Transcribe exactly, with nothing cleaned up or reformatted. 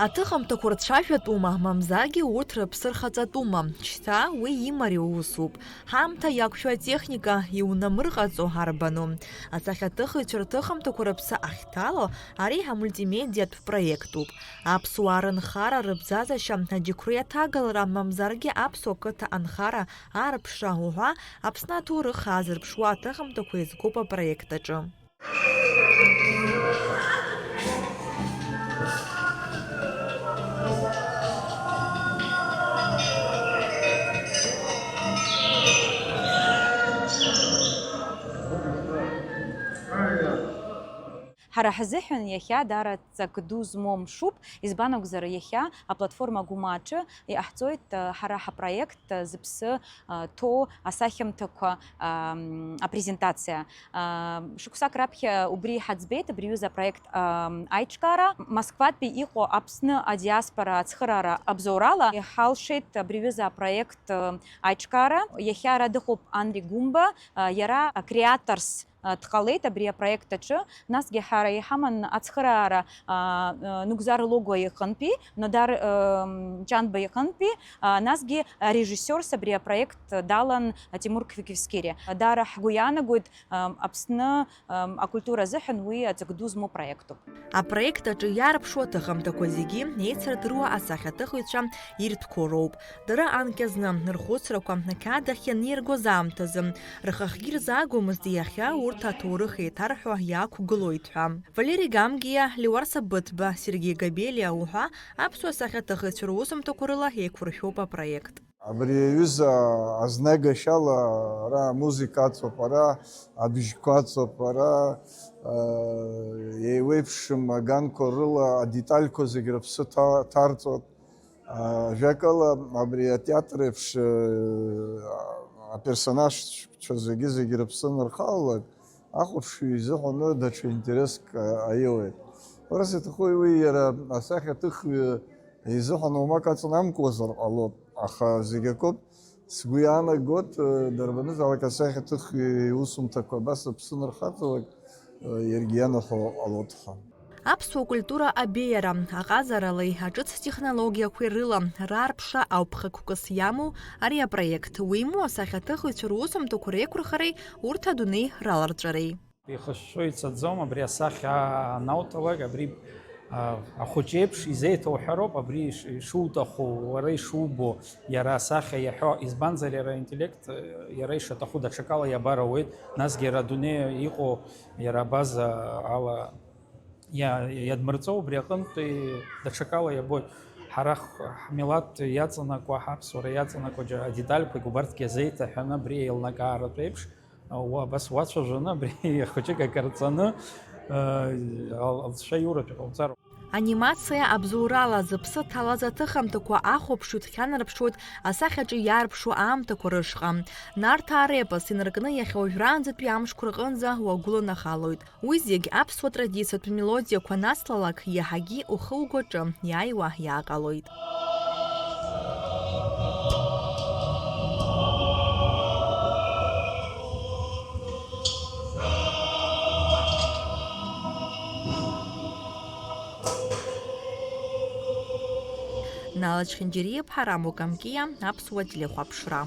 Аҭыхымҭақәа рцәажәатәума, мамзаргьы урҭ рыԥсы рхаҵатәума? Шьҭа уи имариоу усуп. Ҳаамҭа иақәшәо атехника иунамырҟаҵо арбану? Асахьаҭыхыҩцәа рҭыхымҭақәа рыԥсы ахьҭало, ари амультимедиатә проектуп. Аԥсуаа рынхара, рыбзазашьа, аџьықәреи аҭагалара, мамзаргьы аԥсуа қыҭа анхара, аарԥшра уҳәа, Аԥсны аҭоурых аазырԥшуа аҭыхымҭақәа еизгоуп апроект аҿы. Ҳара ҳзыҳәан иахьа даара ҵак ду змоу мшуп, избан акәзар, иахьа аплатформа Гәымаҿы иҟаҳҵоит, э, ҳара ҳапроект, э, зыԥсы, э, ҭоу асахьамҭақәа, ам, апрезентациа. Ам, шықәсак раԥхьа убри ҳаӡбеит, абри аҩыза апроект, ам, аиҿкаара. Москватәи иҟоу Аԥсны адиаспора ацхыраара абзоурала иҳалшеит абри аҩыза апроект, э, аиҿкаара. Иахьа ара дыҟоуп Анри Гәымба, э, иара акреаторс дҟалеит абри апроект аҿы, насгьы ҳара иҳаман ацхыраара, а, а, Нугзар Логуа иҟынтәи, Нодар, м, Ҷанба иҟынтәи, а, насгьы арежиссиорс абри апроект далан Тимур Квикивскири. Даара ҳгәы иаанагоит, ам, Аԥсны, ам, акультура азыҳәан уи аҵак ду змоу проектуп. Апроект аҿы иаарԥшуа аҭыхымҭақәа зегьы еицырдыруа асахьаҭыхыҩцәа иртәқәоу роуп. Дара анкьа зны рхәыцрақәа ақьаад ахь ианиргоз аамҭазы, рхахьгьы ирзаагомызт иахьа урҭ аҭоурых еиҭарҳәо иақәгылоит ҳәа. Валери Гамгиа, Леуарса Быҭәба, Сергеи Габелиа уҳәа аԥсуа сахьаҭыхыҩцәа русумҭақәа рыла еиқәыршәоуп апроект. Абри аҩыза азнагашьала ара амузыка аҵоуп, ара абжьқәа аҵоуп, ара, э, еиуеиԥшым аганқәа рыла адетальқәа зегь рыԥсы ҭа-, ҭарҵоит. Ажәакала, абри атеатр еиԥш, э, аперсонажцәа зегьы-зегьы рыԥсы анырхалалак, ахәаԥшҩы изыҳәаны даҽа интереск, а, аиуеит. Ҳәарас иаҭаху, уи иара асахьаҭыхҩы изыҳәан уамак аҵанамкуазар ҟалоит, аха зегь акоуп, сгәы иаанагоит, э, дарбанызаалак асахьаҭыхҩы иусумҭақәа абас рыԥсы анырхаҵалак, э, иаргьы ианаҳәо ҟалоит ҳәа. Аԥсуа культура абеиара, аҟазаралеи аҿыц технологиақәеи рыла раарԥшра ауп хықәкыс иамоу ари апроект. Уимоу, асахьаҭыхыҩцәа русумҭақәа реиқәырхареи урҭ адунеи раларҵәареи. Ихышәшәо ицаӡом, абри асахьа анауҭалак, абри, а, ахәыҷ еиԥш изеиҭоуҳәароуп, абри иш-, ишуҭаху, уара ишубо, иара асахьа иаҳәо, избанзар, иара аинтеллект, э, иара ишаҭаху даҽакала иабар ауеит, насгьы иара адунеи иҟоу, иара абаза ала иа-, иадмырҵо, убри аҟынтәи даҽакала иабоит. Ҳара х-, ҳмилаҭ иаҵанакуа, ҳаԥсуара иаҵанакуа џьа-, адетальқәагь убарҭгьы азеиҭаҳәаны абри еилнакааратә еиԥш, уа-, абас уацәажәаны абри хәыҷык акарҵаны, э, ал-, алҵшәа иуратәы ҟауҵароуп. Анимациа абзоурала зыԥсы ҭалаз аҭыхамҭақәа ахәаԥшҩы дхьанарԥшуеит асахьаҿы иаарԥшу аамҭақәа рышҟа. Нарҭаа репос инаркны иахьа уажәраанӡатәи амшқәа рҟынӡа уагәыланахалоит. Уи зегь аԥсуа традициатә мелодиақәа анацлалак, иаҳагьы ухы угәаҿы иааиуа иааҟалоит. Нала Чхинџьариа-ԥҳа, Рамо Камкиа, Аԥсуа телехәаԥшра.